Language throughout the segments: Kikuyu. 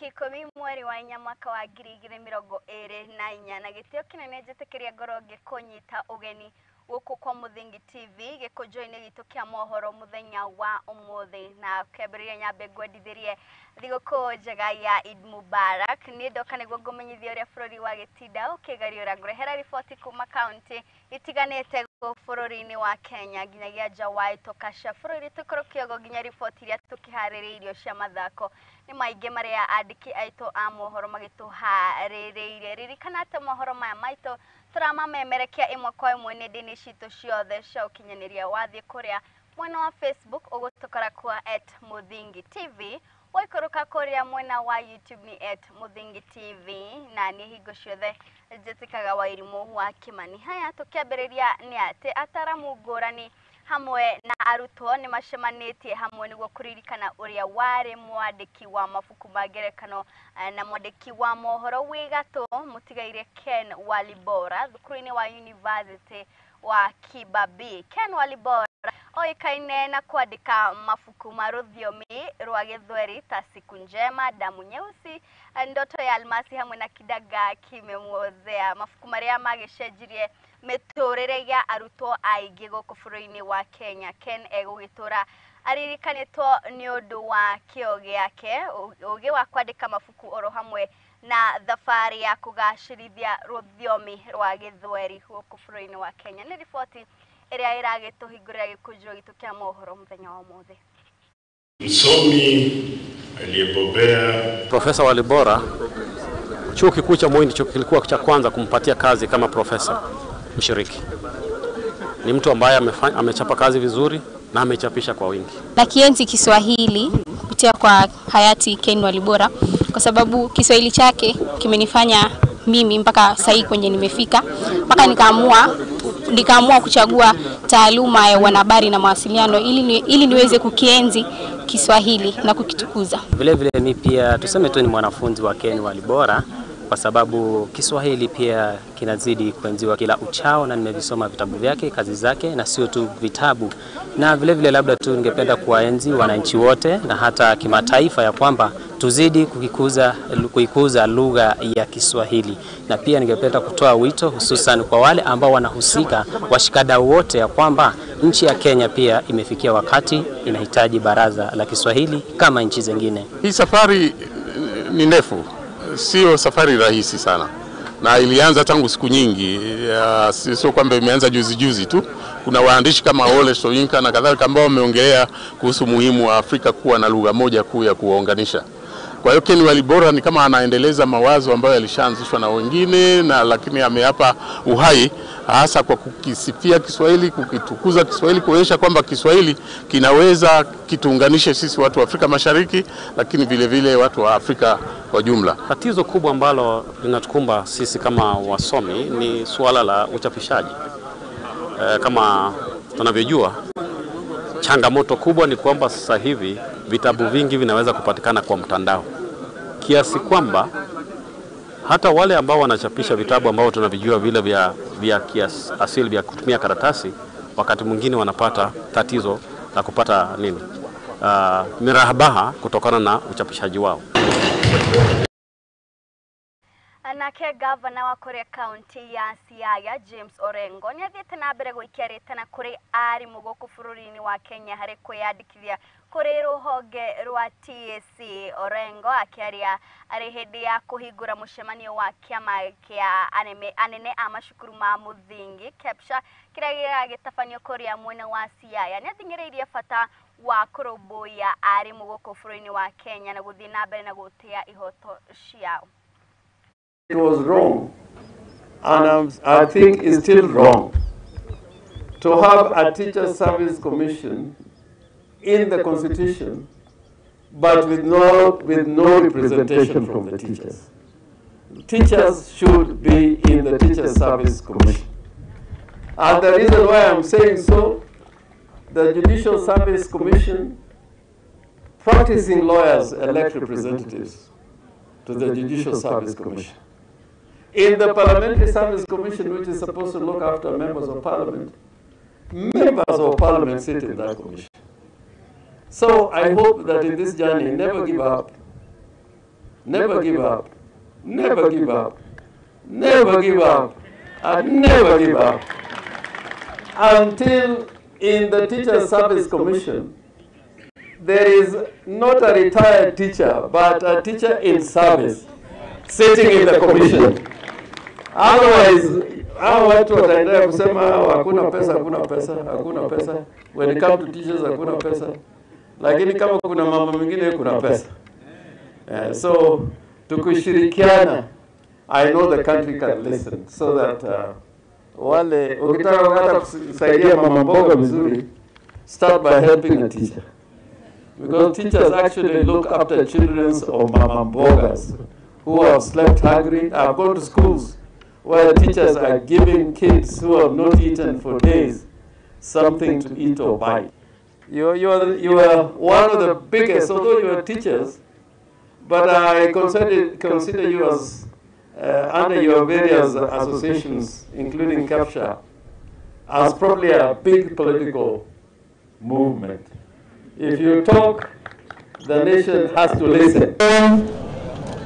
Tarĩki 10 mweri wa 4 mwaka wa 2024 na gĩtĩo kĩnene njĩtĩkĩria ngorwo ngĩkũnyita ũgeni gũkũ kwa Mũthingi TV gĩkũnjo-inĩ gitũ kĩa mohoro mũthenya wa ũmũthĩ. Na kĩambĩrĩria nyambe ngwendithĩrie thigũkũ njega ya Eid Mubarak. Niĩ ndoka nĩguo ngũmenyithie ũrĩa bũrũri wa gĩtinda ũkĩgariũra, ngũrehera riboti kuma kaunti itiganĩte bũrũri-inĩ wa Kenya nginyagia nja wa itoka cia bũrũri tũkorwo kĩogo nginya riboti iria tũkĩharĩrĩirio cia mathako nĩ maingĩ marĩa andĩki aitũ a mohoro magĩtũharĩrĩirie. Ririkana atĩ mohoro maya maitũ tũramamemerekia ĩmwe kwa ĩmwe nenda-inĩ citũ ciothe cia ũkinyanĩria. Wathiĩ kũrĩa mwena wa Facebook ũgũtũkora kwa @Mũthingi TV, waikũrũka kũrĩa mwena wa YouTube ni @Mũthingi TV, na niĩ hingo ciothe njĩtĩkaga Wairimũ wa Kĩmani. Haya, tũkĩambĩrĩria nĩ atĩ ataramu ngũrani hamwe na arutwo nĩ macemanĩtie hamwe nĩguo kũririkana ũrĩa warĩ mwandĩki wa mabuku ma ngerekano na mwandĩki wa mohoro wĩ gatũ mũtigaire Ken Walibora thukuru-inĩ wa University wa Kibabii. Ken Walibora oĩkaine na kwandĩka mabuku ma rũthiomi rwa Gĩthweri ta Siku Njema, Damu Nyeusi, Ndoto ya Almasi hamwe na Kidagaa Kimemuozea, mabuku marĩa magĩcenjirie mĩtũrĩre ya arutwo aingĩ gũkũ bũrũri-inĩ wa Kenya. Ken egũgĩtũra aririkanĩtwo nĩ ũndũ wa kĩo gĩake, ũgĩ wa kwandĩka mabuku oro hamwe na thabarĩ ya kũgacĩrithia rũthiomi rwa Gĩthweri gũkũ bũrũri-inĩ wa Kenya. Nĩ riboti ĩrĩa ĩragĩtũhingũrĩra gĩkũnjĩro gitũ kĩa mohoro mũthenya wa ũmũthĩ. Msomi aliyebobea Profesa Walibora, chuo kikuu cha Moi ndicho kilikuwa cha kwanza kumpatia kazi kama profesa mshiriki. Ni mtu ambaye amechapa kazi vizuri na amechapisha kwa wingi. Na kienzi Kiswahili kupitia kwa hayati Ken Walibora, kwa sababu Kiswahili chake kimenifanya mimi mpaka sasa kwenye nimefika, mpaka nikaamua kuchagua taaluma ya wanahabari na mawasiliano ili niweze kukienzi Kiswahili na kukitukuza. Vile vile mimi pia tuseme tu ni mwanafunzi wa Ken Walibora, kwa sababu Kiswahili pia kinazidi kuenziwa kila uchao, na nimevisoma vitabu vyake, kazi zake, na sio tu vitabu. Na vile vile labda tu ningependa kuwaenzi wananchi wote na hata kimataifa ya kwamba tuzidi kuikuza lugha ya Kiswahili. Na pia ningependa kutoa wito hususan kwa wale ambao wanahusika, washikadau wote, ya kwamba nchi ya Kenya pia imefikia wakati inahitaji baraza la Kiswahili kama nchi zingine. Hii safari ni ndefu, sio safari rahisi sana, na ilianza tangu siku nyingi, sio kwamba imeanza juzi juzi tu. Kuna waandishi kama Ole Soyinka na kadhalika ambao wameongelea kuhusu umuhimu wa Afrika kuwa na lugha moja kuu ya kuwaunganisha. Kwa hiyo Ken Walibora ni kama anaendeleza mawazo ambayo yalishaanzishwa na wengine, na lakini ameapa uhai hasa kwa kukisifia Kiswahili, kukitukuza Kiswahili, kuonyesha kwamba Kiswahili kinaweza kituunganishe sisi watu wa Afrika Mashariki, lakini vile vile watu wa Afrika kwa jumla. Tatizo kubwa ambalo linatukumba sisi kama wasomi ni suala la uchapishaji. Kama tunavyojua, changamoto kubwa ni kwamba sasa hivi vitabu vingi vinaweza kupatikana kwa mtandao, kiasi kwamba hata wale ambao wanachapisha vitabu ambao tunavijua vile vya kiasili vya kutumia karatasi, wakati mwingine wanapata tatizo la kupata mirabaha kutokana na uchapishaji wao. Nake gavana wa kũrĩa kaunti ya Siaya James Orengo nĩathiĩte na mbere gũikia rĩtana kũrĩ arimũ gũkũ bũrũri-inĩ wa Kenya harĩ kwĩyandĩkithia kũrĩ rũhonge rwa TSC. Orengo akĩaria arĩ hĩndĩ ya kũhingũra mũcemanio wa kĩama kĩa anene a macukuru ma mũthingi KEPSHA kĩrĩa gĩragĩtabanio kũrĩa mwena wa Siaya, nĩathing'ĩrĩirie bata wa kũrũmbũiya arimũ gũkũ bũrũri-inĩ wa Kenya na gũthiĩ na mbere na gũtĩa ihoto ciao. It was wrong, and I think it's still wrong, to have a Teacher Service Commission in the Constitution, but with no representation from the teachers. Teachers should be in the Teacher Service Commission. And the reason why I'm saying so, the Judicial Service Commission, practicing lawyers elect representatives to the Judicial Service Commission. In the Parliamentary Service Commission, which is supposed to look after members of parliament sit in that commission. So I hope that in this journey, never give up. Never give up. Never give up. Never give up. And never give up. Until in the Teacher Service Commission, there is not a retired teacher, but a teacher in service sitting in the commission. Otherwise, hao watu wataendelea kusema hakuna pesa, hakuna pesa, hakuna pesa. When it comes to teachers, hakuna pesa. Lakini kama kuna mambo mengine kuna pesa. So tukishirikiana, I know the country can listen, so that wale ukitaka hata kusaidia mama mboga vizuri, start by helping a teacher. Because teachers actually look after children of mama mbogas who have slept hungry. I've gone to schools where teachers are giving kids who have not eaten for days something to eat or buy. You are one of the biggest, although you are teachers, but I consider you as under your various associations, including KEPSHA, as probably a big political movement. If you talk, the nation has to listen.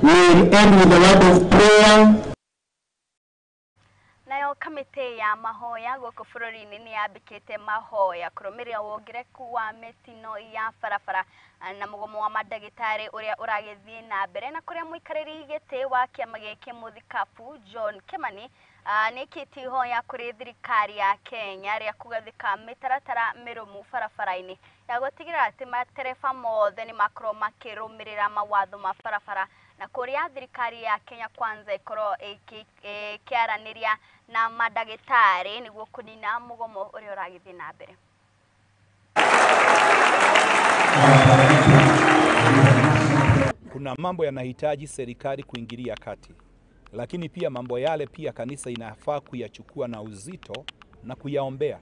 We will end with a word of prayer. Nayo kamĩtĩ ya mahoya gũkũ bũrũri-inĩ nĩ yambĩkĩte mahoya kũrũmĩrĩra wongerereku wa mĩtino ya barabara na mũgomo wa mandagĩtarĩ ũrĩa ũragĩthiĩ na mbere, na kũrĩa mũikarĩri gĩtĩ wa kĩama gĩkĩ mũthikabu John Kimani nĩkĩtie ihoya kũrĩ thirikari ya Kenya rĩa kũgathĩka mĩtaratara mĩrũmu barabara-inĩ ya gũtigĩrĩra atĩ matereba mothe nĩ makorwo makĩrũmĩrĩra mawatho ma barabara, na kũrĩa thirikari ya Kenya Kwanza ĩkorwo ĩkĩaranĩria na mandagĩtarĩ nĩguo kũnina mũgomo ũrĩa ũragĩthiĩ na mbere. Kuna mambo yanahitaji serikali kuingilia kati, lakini pia mambo yale pia kanisa inafaa kuyachukua na uzito na kuyaombea.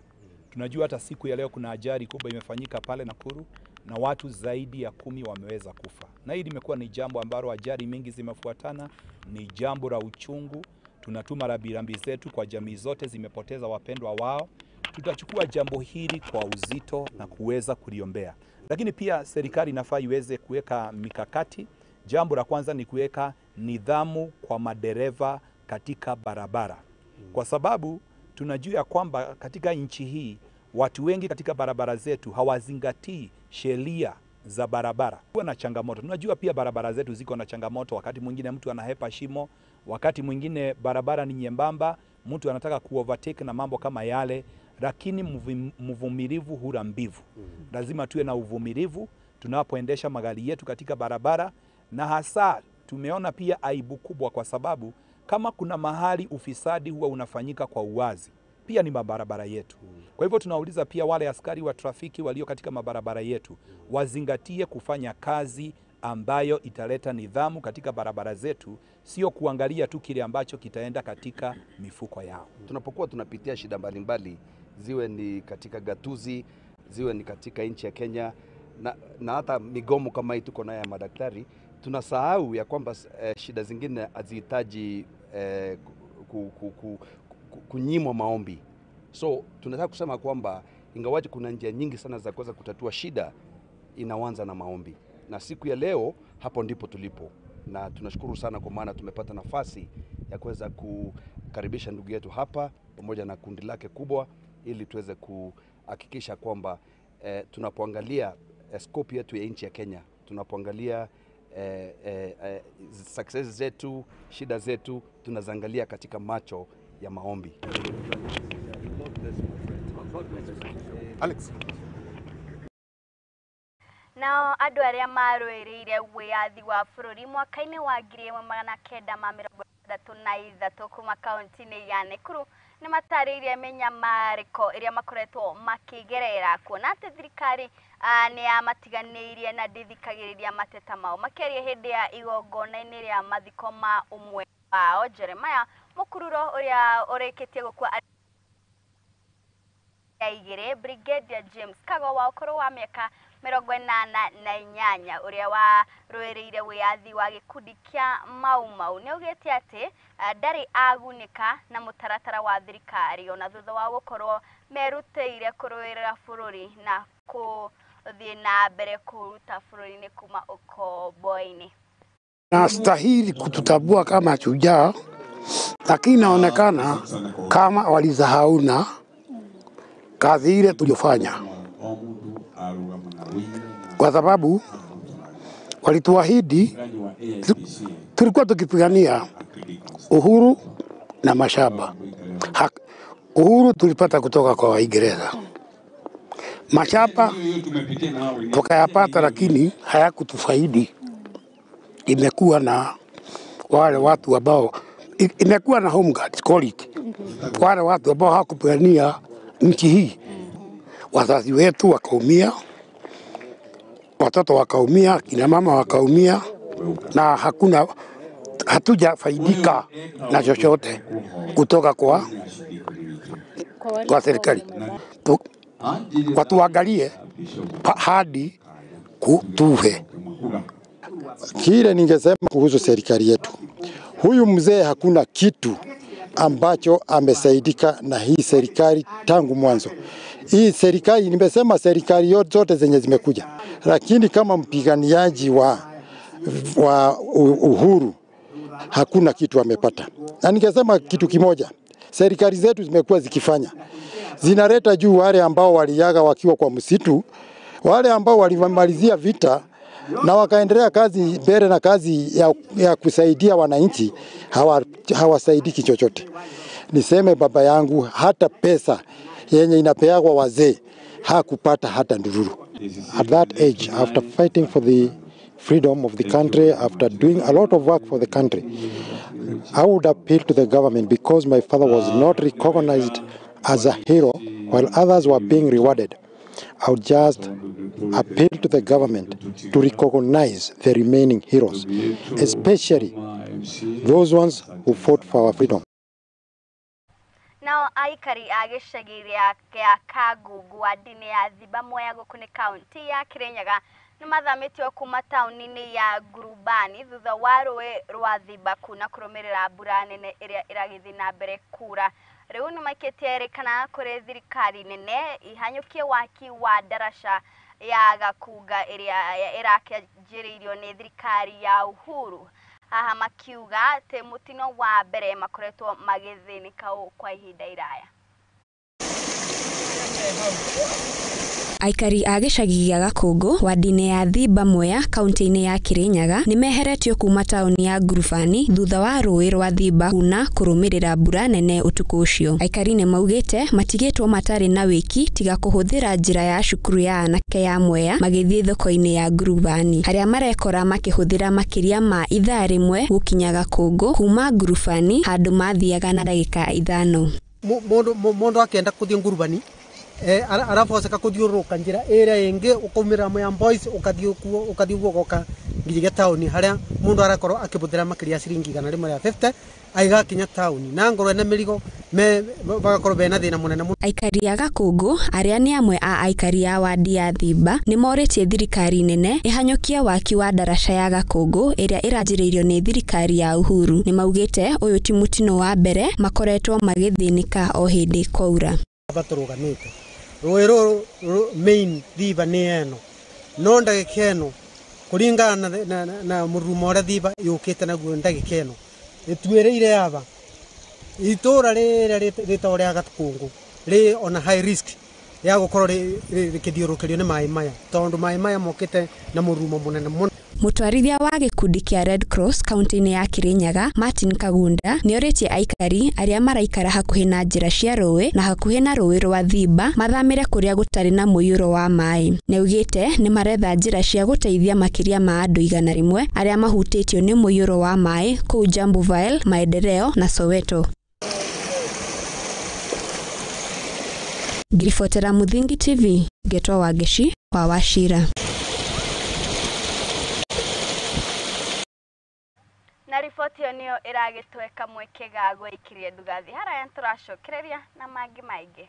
Tunajua hata siku ya leo kuna ajali kubwa imefanyika pale Nakuru na watu zaidi ya 10 wameweza kufa. Na hii limekuwa ni jambo ambalo ajali mingi zimefuatana, ni jambo la uchungu. Tunatuma rambirambi zetu kwa jamii zote zimepoteza wapendwa wao. Tutachukua jambo hili kwa uzito na kuweza kuliombea. Lakini pia serikali inafaa iweze kuweka mikakati. Jambo la kwanza ni kuweka nidhamu kwa madereva katika barabara. Kwa sababu tunajua kwamba katika nchi hii watu wengi katika barabara zetu hawazingatii sheria za barabara. Kuwa na changamoto. Tunajua pia barabara zetu ziko na changamoto. Wakati mwingine mtu anahepa shimo, wakati mwingine barabara ni nyembamba, mtu anataka kuovertake na mambo kama yale. Lakini mvumilivu hula mbivu. Lazima tuwe na uvumilivu tunapoendesha magari yetu katika barabara. Na hasa tumeona pia aibu kubwa, kwa sababu kama kuna mahali ufisadi huwa unafanyika kwa uwazi, pia ni mabarabara yetu. Kwa hivyo tunauliza pia wale askari wa trafiki walio katika mabarabara yetu wazingatie kufanya kazi ambayo italeta nidhamu katika barabara zetu, sio kuangalia tu kile ambacho kitaenda katika mifuko yao. Tunapokuwa tunapitia shida mbalimbali, ziwe ni katika gatuzi, ziwe ni katika nchi ya Kenya, na hata migomo kama hii tuko nayo ya madaktari, tunasahau ya kwamba shida zingine hazihitaji kunyimwa maombi. So tunataka kusema kwamba ingawaje kuna njia nyingi sana za kuweza kutatua shida, inaanza na maombi. Na siku ya leo hapo ndipo tulipo, na tunashukuru sana kwa maana tumepata nafasi ya kuweza kukaribisha ndugu yetu hapa pamoja na kundi lake kubwa, ili tuweze kuhakikisha kwamba tunapoangalia scope yetu ya nchi ya Kenya, tunapoangalia success zetu, shida zetu, tunaziangalia katika macho ya maombi. Alex. Nao andũ arĩa marũĩrĩire wĩyathi wa bũrũri mwaka-inĩ wa 1963 kuma kaunti-inĩ ya Nakuru nĩ matarĩirie mĩnyamarĩko ĩrĩa makoretwo makĩgerera, kuona atĩ thirikari nĩ yamatiganĩirie na ndĩthikagĩrĩria mateta mao. Makĩaria hĩndĩ ya igongona-inĩ rĩa mathiko ma ũmwe wao Jeremiah Mũkururo ũrĩa ũrĩkĩtie gũkua igĩrĩ, Brigadier James Kago wa ũkũrũ wa mĩaka 88 ũrĩa warũĩrĩire wĩyathi wa gĩkundi kĩa Mau Mau nĩ augĩte atĩ ndarĩ agunĩka na mũtaratara wa thirikari ona thutha wa gũkorwo merutĩire kũrũĩrĩra bũrũri na kũthiĩ na mbere kũruta bũrũri-inĩ kuma ũkombo-inĩ. Wanastahili kututambua kama shujaa, lakini inaonekana kama walisahau na kazi ile tuliyofanya, kwa sababu walituahidi, tulikuwa tukipigania uhuru na mashamba. Uhuru tulipata kutoka kwa Waingereza, mashamba tukayapata, lakini hayakutufaidi. Imekuwa na wale watu ambao imekuwa na home guards, call it. Wale watu ambao hawakupigania nchi hii, wazazi wetu wakaumia, watoto wakaumia, kina mama wakaumia, na hakuna, hatujafaidika na chochote kutoka kwa serikali. Watuangalie hadi kutufe. Kile ningesema kuhusu serikali yetu, huyu mzee hakuna kitu ambacho amesaidika na hii serikali tangu mwanzo. Hii serikali, nimesema serikali zote zenye zimekuja, lakini kama mpiganiaji wa uhuru hakuna kitu amepata. Na ningesema kitu kimoja, serikali zetu zimekuwa zikifanya, zinaleta juu wale ambao waliaga wakiwa kwa msitu, wale ambao walimalizia vita na wakaendelea kazi mbele na kazi ya kusaidia wananchi, hawasaidiki chochote. Niseme baba yangu hata pesa yenye inapeagwa wazee hakupata hata ndururu. At that age, after fighting for the freedom of the country, after doing a lot of work for the country, I would appeal to the government, because my father was not recognized as a hero while others were being rewarded. I would just appeal to the government to recognize the remaining heroes, especially those ones who fought for our freedom. Nao aikari a gĩcagi gĩa Kangungu ward-inĩ ya Thimba Mwea gũkũ nĩ kaunti ya Kirinyaga nĩ mathamĩtio kuma taũni-inĩ ya Ngurubani thutha wa rũĩ rwa Thimba kuna kũrũmĩrĩra mbura nene ĩrĩa ĩragĩthiĩ na mbere kura. Rĩu nĩ maikĩtie ĩrĩkana kũrĩ thirikari nene ihanyũkie waki wa ndaraca ya Gakunga ĩrĩa ĩrakĩanjĩrĩirio nĩ thirikari ya Uhuru. Haha makiuga atĩ mũtino wa mbere makoretwo magĩthĩnĩka ũũ kwa ihinda iraya. Aikari a gĩcagi gĩa Gakũngũ ward-inĩ ya Thimba Mwea kaunti-inĩ ya Kirinyaga nĩ meheretio kuma taũni ya Ngurubani thutha wa rũĩ rwa Thimba kuna kũrũmĩrĩra mbura nene ũtukũ ũcio. Aikari nĩ maugĩte matigĩtwo matarĩ na wĩki tiga kũhũthĩra njĩra ya cukuru ya anake ya Mwea magĩthiĩ thoko-inĩ ya Ngurubani harĩa marekora makĩhũthĩra makĩria ma ithaa rĩmwe gũkinya Gakũngũ kuma Ngurubani handũ mathiaga na ndagĩka 5. Mũndũ akĩenda kũthiĩ Ngurubani araboceka kũthiũrũrũka njĩra ĩrĩa ĩngĩ ũkaumĩra Mwea Boys ũkathiĩ ũguo ũgoka nginya taũni harĩa mũndũ arakorwo akĩhũthĩra makĩria ciringi 150 aigakinya taũni na ngorwo ena mĩrigo bagakorwo bena thĩna mũnene mũno. Aikari a Gakũngũ arĩa nĩ amwe a aikari a wadi ya Thimba nĩ morĩtie thirikari nene ĩhanyũkie waki wa ndaraca ya Gakũngũ ĩrĩa ĩranjĩrĩirio nĩ thirikari ya Uhuru. Nĩ maugĩte ũyũ ti mũtino wa mbere makoretwo magĩthĩnĩka o hĩndĩ kwaura. Batũrũgamĩte rũĩ rũrũ main Thimba nĩ ĩno no ndagĩka ĩno kũringana na mũrurumo ũrĩa Thimba yũkĩte naguo ndagĩka ĩno ĩtuĩrĩire aba itũra rĩrĩa rĩtagwo rĩa Gakũngũ rĩ ona high risk ya gũkorwo rĩkĩthiũrũrũkĩrio nĩ maĩ maya tondũ maĩ maya mokĩte na mũrurumo mũnene mũno. Mũtwarithia wa gĩkundi kĩa Red Cross kaunti-inĩ ya Kirinyaga Martin Kagunda nĩorĩtie aikari arĩa maraikara hakuhĩ na njĩra cia rũĩ na hakuhĩ na rũĩ rwa Thimba mathamĩre kũrĩa gũtarĩ na mũiyũro wa maĩ. Nĩaugĩte nĩ maretha njĩra cia gũteithia makĩria ma andũ 100 arĩa mahutĩtio nĩ mũiyũro wa maĩ kũu Jambuvile, Maendeleo na Soweto. Ngiribotera Muthingi TV, Ngetwa Wangeci wa Wachira. Na riboti ĩyo nĩyo ĩragĩtweka mweke ga gwĩkiria ndugathi haraya tũracokereria na mangĩ maingĩ.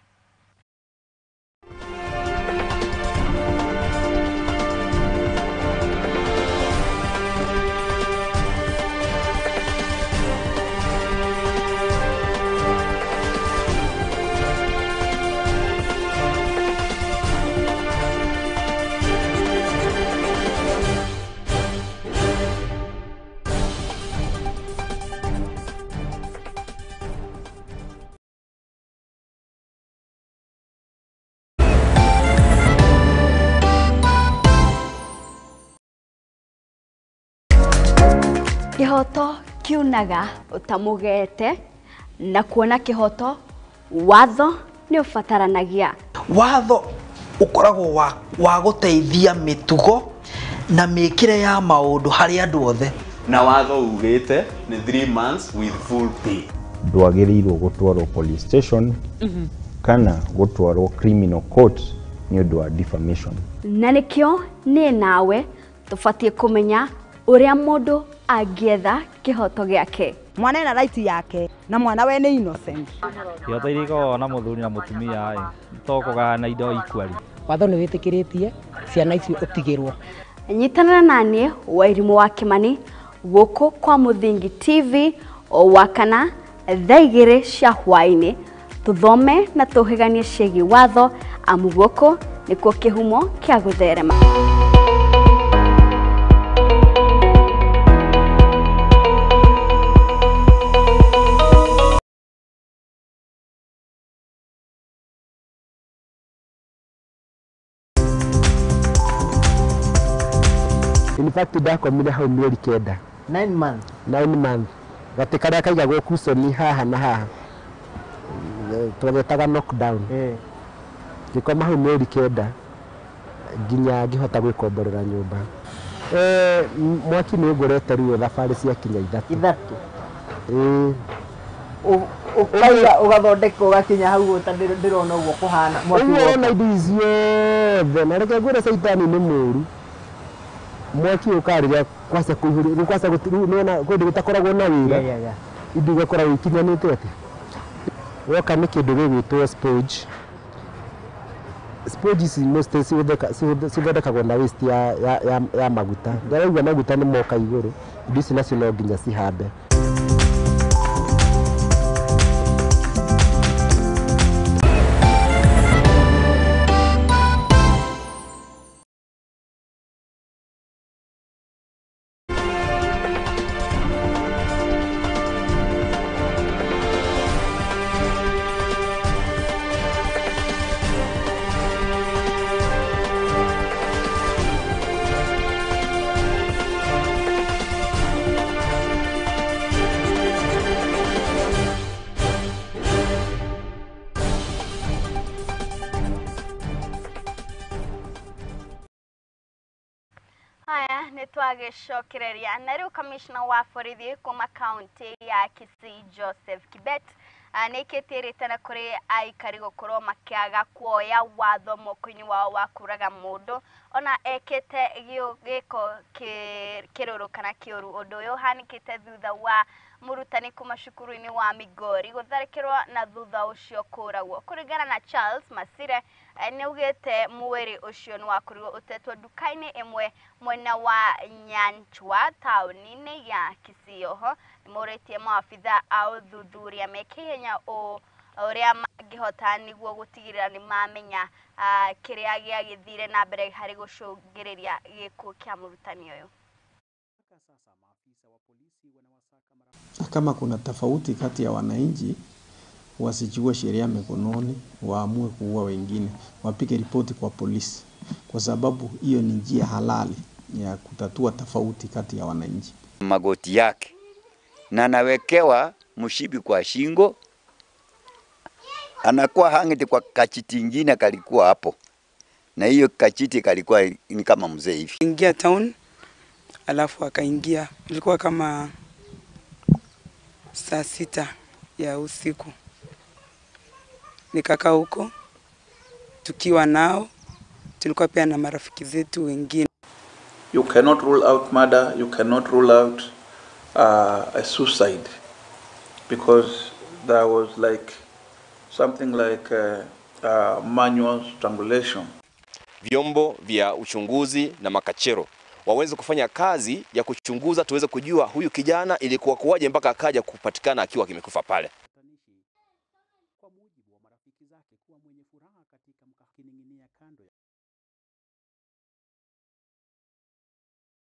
Kĩhoto kiunaga ũtamũgete na kuona kĩhoto watho nĩ ũbataranagia. Watho ũkoragwo wa gũteithia mĩtugo na mĩkĩre ya maũndũ harĩ andũ othe. Na watho ugĩte nĩ 3 months with full pay. Ndwagĩrĩirwo gũtwarwo police station kana gũtwarwo criminal court nĩ ũndũ wa defamation. Na nĩkĩo niĩ nawe tũbatiĩ kũmenya ũrĩa mũndũ angĩetha kĩhoto gĩake. Mwana ena right yake na mwana we nĩ innocent. Kĩhoto iria ikoragwo na mũthuri na mũtumia ĩ to kũgayana indo equally. Watho nĩ wĩtĩkĩrĩtie ciana icio ũtigĩrwo. Nyitanĩra naniĩ Wairimũ wa Kĩmani gũkũ kwa Mũthingi TV o wakana thaa 2 cia hwaĩ-inĩ tũthome na tũhĩganie ciĩgiĩ watho amu gũkũ nĩkuo kĩhumo kĩa gũtherema. In fact ndakomire hau mĩeri 9. 9 months. 9 months. Gatĩ karĩa kaigagwo cushion haha na haha. Twagetaga knockdown. Ngĩkoma hau mĩeri 9 nginya ngĩhota gwĩkomborera nyũmba. Mwaki nĩ ũngorete ruo thabarĩ cia kinya ithatũ. Ithatũ. Ũkaiga ũgathondeka ũgakinya hau ndĩrona ũguo kũhana mwaki woka. Ũrona indo ciothe na reke ngwĩre caitani nĩ mũũru. Mwaki ũkarĩria kwaca kũihũria kwaca nĩwona kũndũ gũtakoragwo na wĩra indo igakoragwo ikinyanĩte atĩa. Woka nĩ kĩndũ gĩgwĩtwo sponge. Sponge ici mostly cithondekagwo na waste ya maguta. Ndĩraigua maguta nĩ moka igũrũ, indo ici nacio no nginya cihambe. Twagĩcokereria na rĩu kamishna wa borithi kuma kaunti ya Kisii Joseph Kibet nĩaikĩtie rĩtana kũrĩ aikari gũkorwo makĩaga kuoya watho moko-inĩ wao wa kũraga mũndũ ona ekĩte gĩko kĩrũrũ kana kĩũru. Ũndũ ũyũ ũhanĩkĩte thutha wa mũrutani kuma cukuru-inĩ wa Migori gũtharĩkĩrwo na thutha ũcio kũragwo. Kũringana na Charles Masire nĩaugĩte mwĩrĩ ũcio nĩ wakorirwo ũtetwo nduka-inĩ ĩmwe mwena wa Nyanchwa taũni-inĩ ya Kisii. Oho nĩmorĩtie maabitha a ũthuthuria meke ihenya ũrĩa mangĩhota nĩguo gũtigĩrĩra nĩ mamenya kĩrĩa gĩagĩthire na mbere harĩ gũcũngĩrĩria gĩkuũ kĩa mũrutani ũyũ. Kama kuna tofauti kati ya wananchi, wasichukue sheria mikononi, waamue kuua wengine, wapige ripoti kwa polisi, kwa sababu hiyo ni njia halali ya kutatua tofauti kati ya wananchi. Magoti yake na anawekewa mshipi kwa shingo, anakuwa hanged kwa kachiti ingine kalikuwa hapo, na hiyo kachiti kalikuwa ni kama mzee hivi. Ingia town alafu akaingia, ilikuwa kama saa 6 ya usiku. Nikakaa huko tukiwa nao, tulikuwa pia na marafiki zetu wengine. You cannot rule out murder, you cannot rule out a suicide, because there was like something like manual strangulation. Vyombo vya uchunguzi na makachero waweze kufanya kazi ya kuchunguza, tuweze kujua huyu kijana ilikuwa kuwaje mpaka akaja kupatikana akiwa kimekufa pale.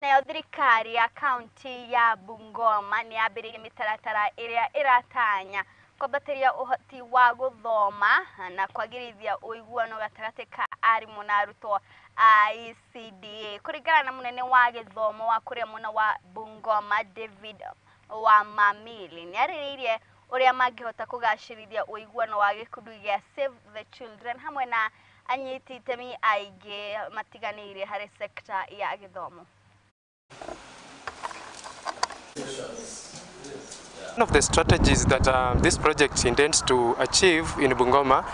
Nayo thirikari ya kaunti ya Bungoma nĩ yambĩrĩirie mĩtaratara ĩrĩa ĩratanya Kwambatĩria ũhoti wa gũthoma na kwagĩrithia ũiguano gatagatĩ ka arimũ na arutwo a ECDA. Kũringana na mũnene wa gĩthomo wa kũrĩa mwena wa Bungoma David wa Mamili, nĩarĩrĩirie ũrĩa mangĩhota kũgacĩrithia ũiguano wa gĩkundi gĩa Save the Children hamwe na anyiti itemi aingĩ matiganĩire harĩ sekta ya gĩthomo. One of the strategies that this project intends to achieve in Bungoma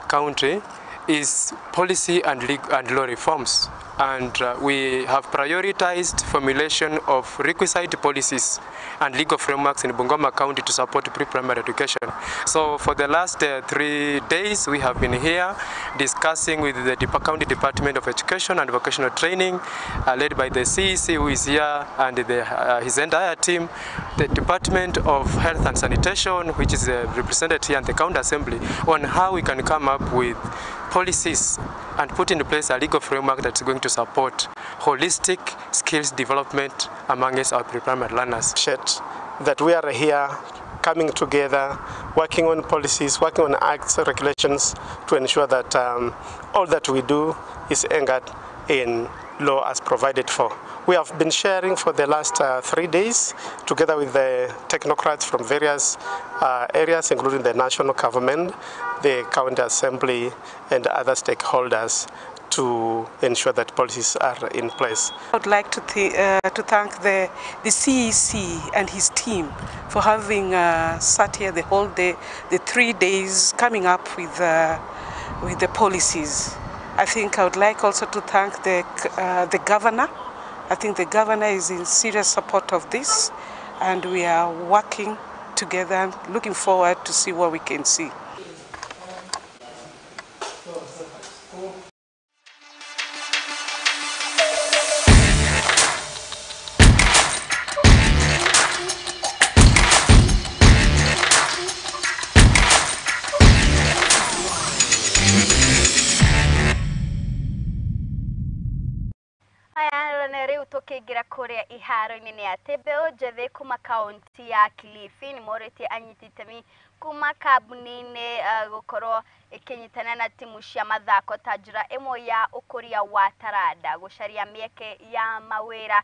County is policy and law reforms. And we have prioritized formulation of requisite policies and legal frameworks in Bungoma County to support pre-primary education. So for the last 3 days, we have been here discussing with the County Department of Education and Vocational Training, led by the CEC, who is here, and his entire team, the Department of Health and Sanitation, which is represented here in the County Assembly, on how we can come up with policies and put into place a legal framework that's going to support holistic skills development amongst our pre-primary learners. That we are here coming together, working on policies, working on acts, regulations to ensure that all that we do is anchored in law as provided for. We have been sharing for the last 3 days together with the technocrats from various areas, including the national government, the county assembly, and other stakeholders to ensure that policies are in place. I would like to thank the CEC and his team for having sat here the whole day, the 3 days, coming up with the policies. I think I would like also to thank the governor. I think the governor is in serious support of this, and we are working together and looking forward to see what we can see. Tukiingira kuria iharo-inĩ nĩ atĩ mbeũ njĩthĩ kuma kaunti ya Kilifi nĩ morĩtie anyiti itemi kuma kambuni-inĩ gũkorwo ĩkĩnyitana na timu cia mathako ta njĩra ĩmwe ya ũkũria wa taranda, gũcaria mĩeke ya mawĩra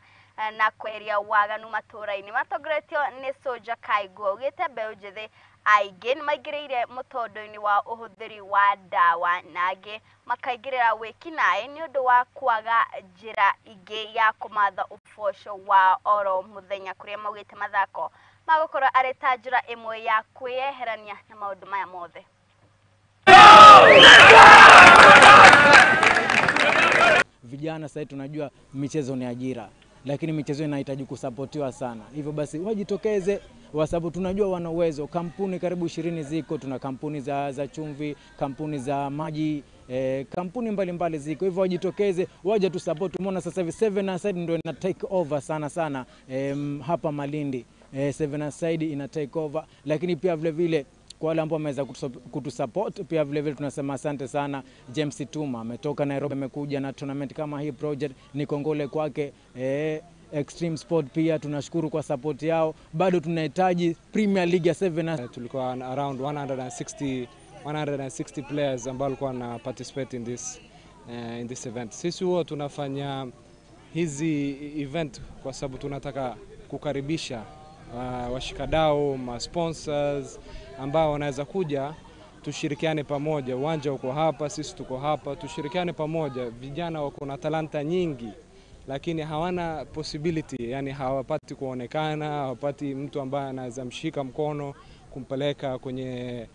na kweheria waganu matũũra-inĩ. Matongoretio nĩ Soja Kaigua augĩte mbeũ njĩthĩ aingĩ nĩ maingĩrĩire mũtondo-inĩ wa ũhũthĩri wa ndawa na angĩ makaingĩrĩra wĩkinaĩ nĩ ũndũ wa kwaga njĩra ingĩ ya kũmatha ũboco wa oro mũthenya, kũrĩa maugĩte mathako magũkorwo arĩ ta njĩra ĩmwe ya kwĩyeherania na maũndũ maya mothe. Vijana sasa tunajua michezo ni ajira, lakini michezo inahitaji kusapotiwa sana. Hivyo basi wajitokeze kwa sababu tunajua wana uwezo. Kampuni karibu 20 ziko, tuna kampuni za chumvi, kampuni za maji, kampuni mbalimbali ziko. Hivyo wajitokeze, waje tu support. Umeona sasa hivi 7 Aside ndio ina take over sana sana hapa Malindi. 7 Aside ina take over, lakini pia vile vile kwa wale ambao wameweza kutusupport pia vile vile tunasema asante sana. James Tuma ametoka Nairobi, amekuja na tournament kama hii project, ni kongole kwake. Extreme Sport pia tunashukuru kwa support yao. Bado tunahitaji Premier League ya 7. Tulikuwa around 160 players ambao walikuwa na participate in this event. Sisi huwa tunafanya hizi event kwa sababu tunataka kukaribisha washikadau, ma sponsors ambao wanaweza kuja tushirikiane pamoja. Uwanja uko hapa, sisi tuko hapa, tushirikiane pamoja. Vijana wako na talanta nyingi lakini hawana possibility, yani hawapati kuonekana, hawapati mtu ambaye anaweza mshika mkono kumpeleka kwenye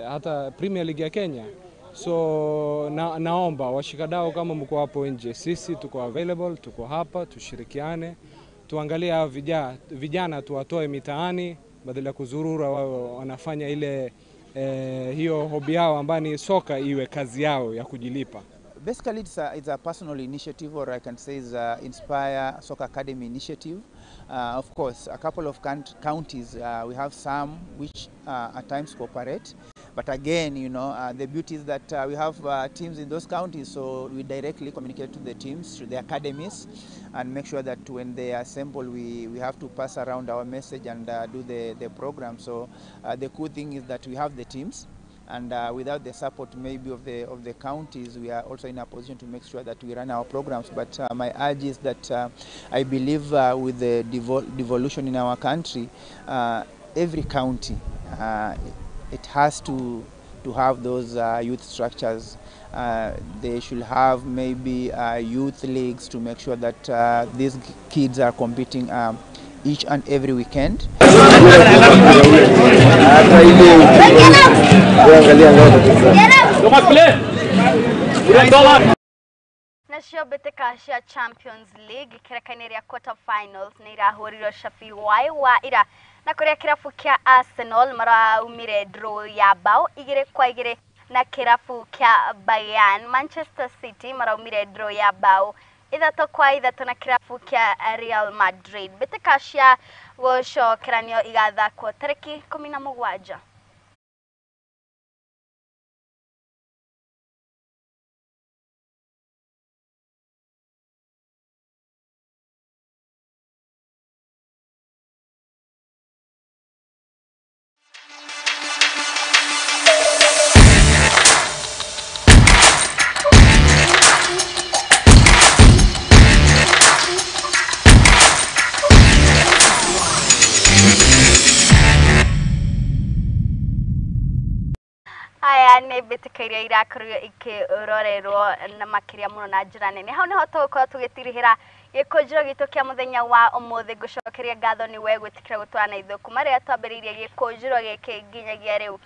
hata Premier League ya Kenya. So naomba washikadau kama mko hapo nje, sisi tuko available, tuko hapa, tushirikiane. Tuangalie hao vijana tuwatoe mitaani badala ya kuzurura, wanafanya ile hiyo hobby yao ambayo ni soka iwe kazi yao ya kujilipa. Basically, it's a personal initiative, or I can say it's a Inspire Soccer Academy initiative. Of course, a couple of counties, we have some which at times cooperate, But again, the beauty is that we have teams in those counties, so we directly communicate to the teams, to the academies, and make sure that when they assemble, we have to pass around our message and do the program. So the cool thing is that we have the teams, and without the support maybe of the counties, we are also in a position to make sure that we run our programs. But my urge is that I believe with the devolution in our country, every county, it has to have those youth structures. They should have maybe youth leagues to make sure that these kids are competing each and every weekend. Nacio mbĩtĩka cia Champions League kĩrekainĩ rĩa quarter finals nĩ irahũrirwo cabi wa ira na kũrĩa kĩrabu kĩa Arsenal maraumire draw ya bao 2-2 na kĩrabu kĩa Bayern. Manchester City maraumire draw ya bao 3-3 na kĩrabu kĩa Real Madrid. Mbĩtĩka cia gũcokeranio igathakwo tarĩki 17. Aya nĩ mbĩtĩka iria irakorirwo ikĩrorerwo na makĩria mũno na njĩra nene. Hau nĩho tũgũkorwo tũgĩtirihĩra gĩkũnjĩro gitũ kĩa mũthenya wa ũmũthĩ. Ngũcokeria ngatho nĩ we gwĩtĩkĩra gũtwarana na ithuĩ kuma rĩrĩa twambĩrĩirie gĩkũnjĩro gĩkĩ nginyagia rĩu.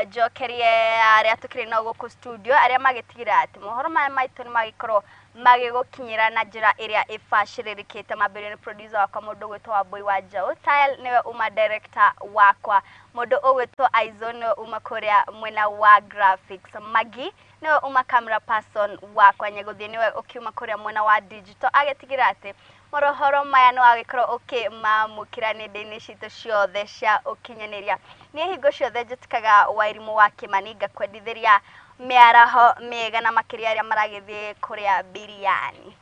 Njokerie arĩa tũkĩrĩ nao gũkũ studio arĩa magĩtigĩra atĩ mohoro maya maitũ nĩ magĩkorwo magĩgũkinyĩra na njĩra ĩrĩa ĩbacĩrĩrĩkĩte. Mambĩrĩrio nĩ producer wakwa mũndũ ũgwĩtwo Wambui wa Njaũ, Tile nĩwe uma director wakwa, mũndũ ũgwĩtwo Aizo nĩwe uma kũrĩa mwena wa graphics, Maggie nĩwe uma camera person wakwa, Nyagũthiĩ nĩwe ũkiuma kũrĩa mwena wa digital agĩtigĩra atĩ mohoro maya nĩ wagĩkorwo ũkĩmamũkĩra nenda-inĩ citũ ciothe cia ũkinyanĩria. Niĩ hingo ciothe njĩtĩkaga Wairimũ wa Kĩmani ngakwendithĩria mĩaraho mĩega na makĩria arĩa maragĩthiĩ kũrĩa biriani.